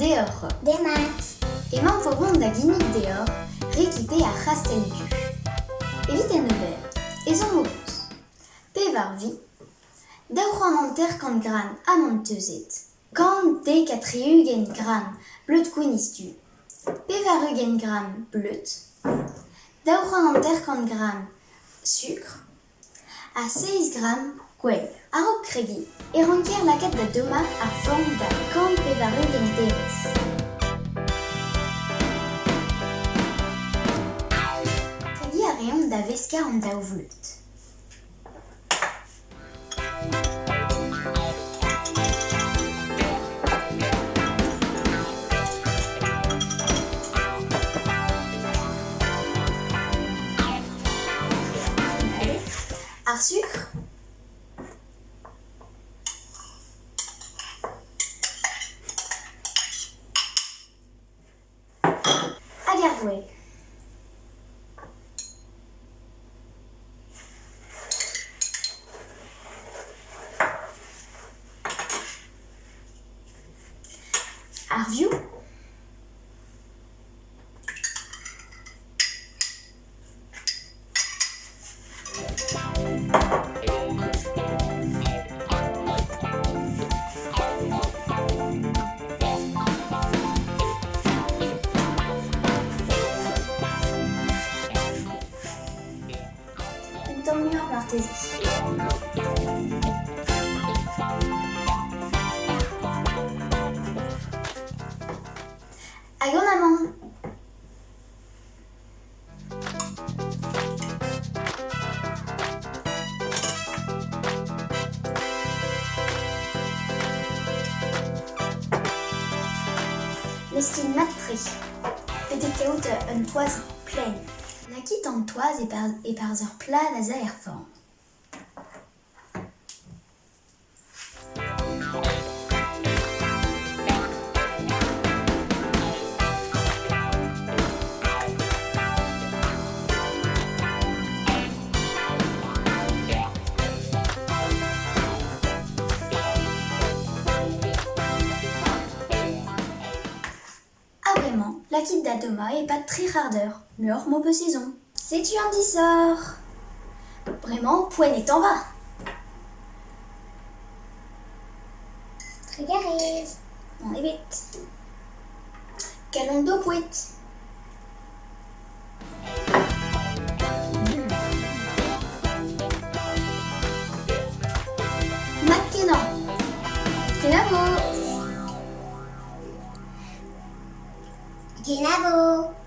deoc'h. Demat. Emaomp o vont da ginnig deoc'h rekipe ar c'hastell du. Evit en ober, ezhomm ho peus pevar vi, 250 gram amann teuzet, 170 gram bleud gwinizh-du, 80 gram bleud, 250 gram sukr, ha seizh gram gwell. A-raok kregiñ e ranker lakaat da dommañ ar forn da 180 derez. Kregiñ a reomp da veskañ an daou vleud. Ar sukr hag ar gwel. Ar vioù. Un tamm muioc'h marteze. Hag an amann. N'eus ket mat-tre. Betek kaout un toaz plaen. Lakit an toaz e-barzh ur plad a za er forn. Ha bremañ, lakit da dommañ e-pad tri c'hard eur, muioc'h m'ho peus ezhomm. Setu an disoc'h! Bremañ poent eo tañva! Trugarez. Mann ebet. Kalon d'ho poued. Mat-kenañ. Kenavo! Kenavo!